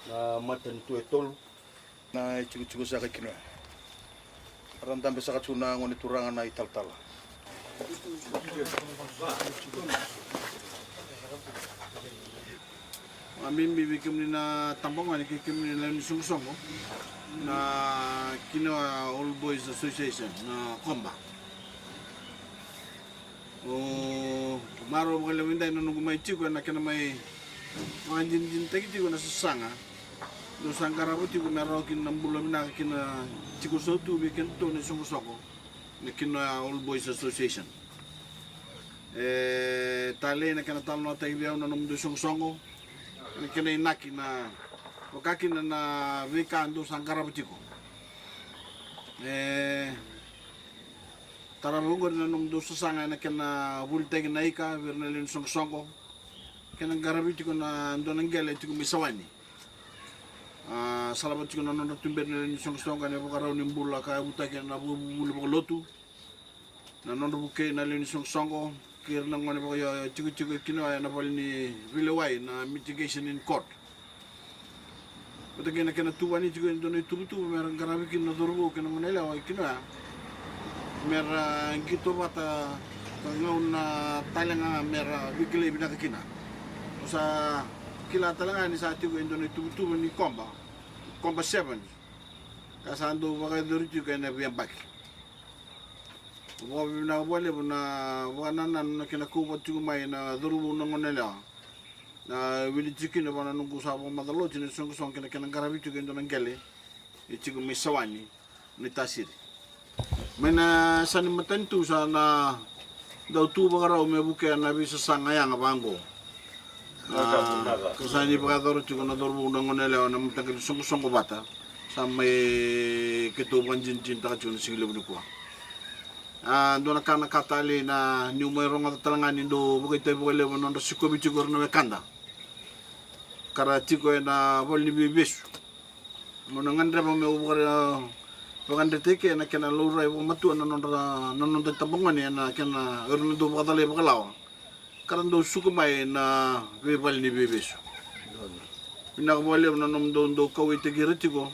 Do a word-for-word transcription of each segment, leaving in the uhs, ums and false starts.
Na matanitu e tolu. Na itikotiko saka kina. Ra dabe saka tu na gone turaga na italatala. A bibi vei kemuni na tabagone kei kemuni na lewe ni soqosoqo na Kinoya Old Boys Association na koba. O marau vakalevu edai na noqu mai tiko ena kena mai vakadinadinataki tiko na sasaga dou sa qarava tiko me rawa kina na bula vinaka kina tiko sautu vei kedatou na isoqosoqo na Kinoya Old Boys Association. E talei na kena talanoataki vei au na nomudou isoqosoqo na kena inaki na vaka kina na veika dou sa qarava tiko. E tarava oqori na nomudou sasaga ena kena volitaki na ika vei ira na lewe ni soqosoqo. Kena qaravi tiko na dua na qele tiko mai Sawani. A salava tiko na nodra tuberi na lewe ni soqosoqo ena ivakarau ni bula ka yavutaki ena vuvuli vakalotu. Na nodra vukei na lewe ni soqosoqo kei ira na gone vakaio e tikotiko e Kinoya ena vale ni veilewai na mitigation in court. Vata kei na kena tuvani tiko e dua na ituvatuva me ra qaravi kina na cauravou kei na gone yalewa e Kinoya me ra qito vata ka gauna tale ga me ra veikilai vinaka kina. Au sa kila tale ga ni sa tiko e dua na ituvatuva ni koba, koba sevens ka sa dau vakayacori tiko ena veiyabaki. Vakavinavinaka vakalevu na vakanananu na kena kau vata tiko mai na cauravou na gone yalewa. Na wili tiko kina vua na noqu sa vakamacala oti na isoqosoqo kei na kena qaravi tiko e dua na qele e tiko mai Sawani, na itasiri. Mai na yasa ni matanitu sa na dau tu vakarau me vukea na veisasaga yaga vaqo. A ka sa ni vakayacora tiko na cauravou na gone yalewa na mataqali soqosoqo vata. Sa mai keitou vakadinadinataka tiko na siga levu nikua. A dua na ka na ka talei na niu mai rogoca tale ga ni dau vakaitavi vakalevu na nodra sikovi tiko ira na wekada ka ra tiko ena vale ni veivesu. Au na gadreva meu vaka vakadretaki ena kena laurai vakamatua na nodra na noda itabagone ena kena era na dau vakacalai vakalawa ka ra dau suka mai na veivale ni veivesu. Vinaka vakalevu na nomudou dau kauwaitaki ira tiko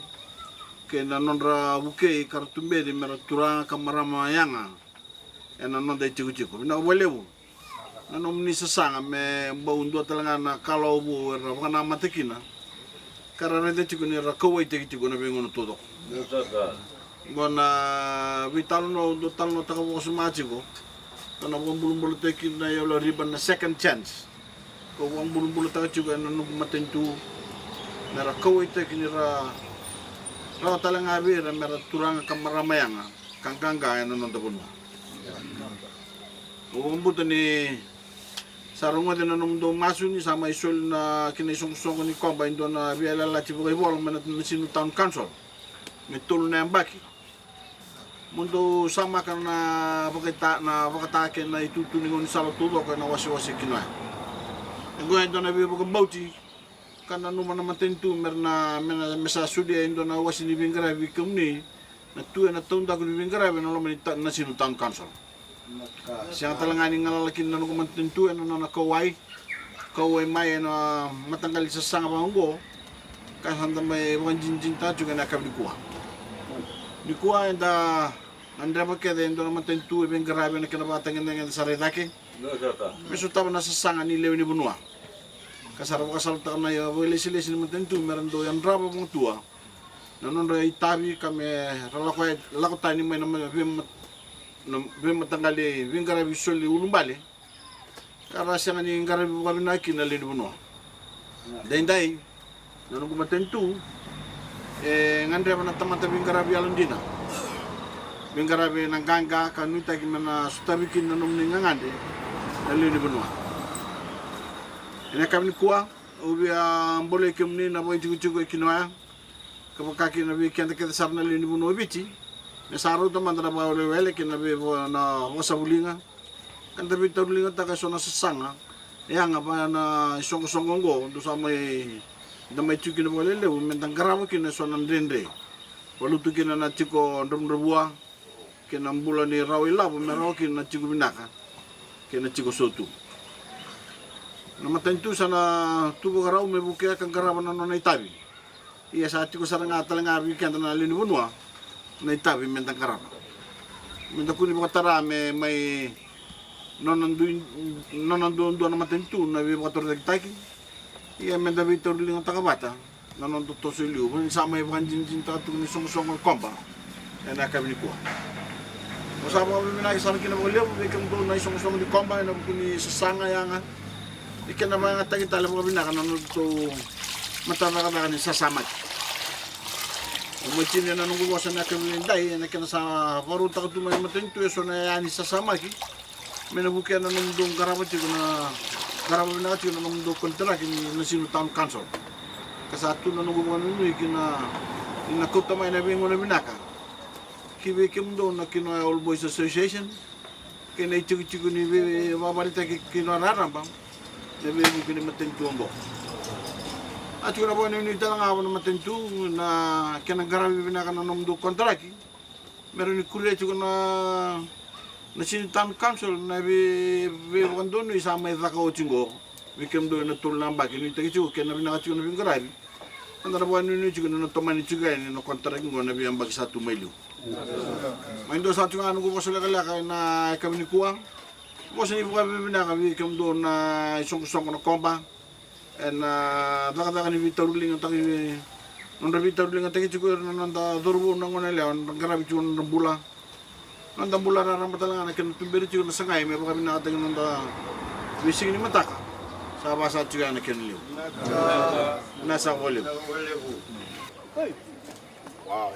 kei na nodra vukei ka ra tuberi me ra turaga ka marama yaga ena noda itikotiko. Vinaka vakalevu na nomuni sasaga me bau dua tale ga na kalawa vou era vakanamata kina ka ra raica tiko ni ra kauwaitaki tiko na veigauna taucoko. Qo na veitalanoa au dau talanoataka vakasama tiko. Ka na vakabulabulataki kina na yalo riba na second chance. Kau vakabulabulataka tiko ena noqu matanitu me ra kauwaitaki ni ra rawa tale ga vei ira me ra turaga ka marama yaga ka qaqa ena noda vanua. Au vakabauta ni sa rogoci na nomudou masu ni sa mai soli na kina isoqosoqo ni koba e dua na veiyalayalati vakaivola mai na Nasinu Town Council me tolu na yabaki. Mo dou samaka na vakaita na vakatake na itutu ni gaunisala taucoko ena wasewase kina oya. E qo e dua na veivakabauti ka nanuma na matanitu me ra na me na me sa solia e dua na wase ni veiqaravi vei kemuni na tu ena taudaku ni veiqaravi ena loma ni Nasinu Town Council. Sega tale ga ni galala kina na noqu matanitu ena nona kauwai kauwai mai ena mataqali sasaga vaka oqo ka sa da mai vakadinadinataka tiko ena yakavi nikua. Nikua eda gadreva kece e dua na matanitu e veiqaravi ena kena vakatagedegede sara i cake me sotava na sasaga ni lewe ni vanua. Ka sa ra vakasalataka na vakailesilesi ni matanitu me ra dau yadrava vakatua na nodra itavi ka me ra lako tani mai na veimataqali veiqaravi soli ulubale. Ka ra sega ni qaravi vakavinaka kina na lewe ni vanua. Daidai na noqu matanitu e gadreva na tamata veiqaravi yalodina, veiqaravi ena qaqa ka nuitaki me na sotavi kina na nomuni gagadre na lewe ni vanua. Ena yakavi nikua au via bolei kemuni na vakaitikotiko e kina oya ka vaka kina vei keda kece sara na lewe ni vanua o Viti me sa rauta mada na vakawelewele kei na veiva na vakasavuliga. Ka da veitauriligataka eso na sasaga e yaga vaya na isoqosoqo oqo dou sa mai da mai tiko kina vakalelevu me da qarava kina eso na dredre. Valutu kina na tiko dravudravua kei na bula ni rawa ilavo me rawa kina na tiko vinaka kei na tiko sotu. Na matanitu sa na tu vakarau me vukea ka qarava na nona itavi. Ia sa tiko sara ga tale ga vei keda na lewe ni vanua na itavi me da qarava. Me da kua ni vakatara me mai nona dui, nona duadua na matanitu na veivakatorocaketaki. Ia me da veitauriligataka vata na noda toso i liu, ni sa mai vakadinadinataka tiko ni soqosoqo ni koba ena yakavi nikua. Au sa vakavinavinaka sara kina vakalevu vei kemudou na isoqosoqo ni koba ena vuku ni sasaga, yaga, ni kena vakayagataki tale vakavinaka na nodatou matacakacaka ni sasamaki. Au mai tini ena noqu vosa ena yakavi edaidai ena kena sa vakarautaka tu mai na matanitu eso na yaya ni sasamaki me na vukea na nomudou qarava tiko na, qarava vinaka tiko na nomudou konitaraki ni Nasinu Town Council. Ka sa tu na noqu vakanuinui kina ni na kauta mai na veigauna vinaka ki vei kemudou na kinoya Old Boys Association kei na itikotiko ni veivakavaletaki kei na raraba na veivuke ni matanitu oqo. A tiko na vakanuinui tale ga vua na matanitu na kena qaravi vinaka na nomudou konitaraki me rawa ni kuria tiko na Nasinu Town Council na vei, veivakadonui sa mai caka oti oqo vei kemudou ena tolu na yabaki. Nuitaki tiko kei na vinaka tiko na veiqaravi. Eda na vakanuinui tiko ni na tomani tiko yani na konitaraki oqo na veiyabaki sa tu mai liu. Mai dua sa tiko ga noqu vosa lekaleka ena yakavi nikua. Vosa ni vakavinavinaka vei kemudou na isoqosoqo na koba ena cakacaka ni veitauriligataki, nodra veitauriligataki tiko ira na noda cauravou na goneyalewa, nodra qaravi tiko na nodra bula. Noda bula raraba tale ga na kena tuberi tiko na sagai me vakavinakataki noda veisiga ni mataka. Sa vasa tiko ya na kena liu. Na sa vakalevu. Wow.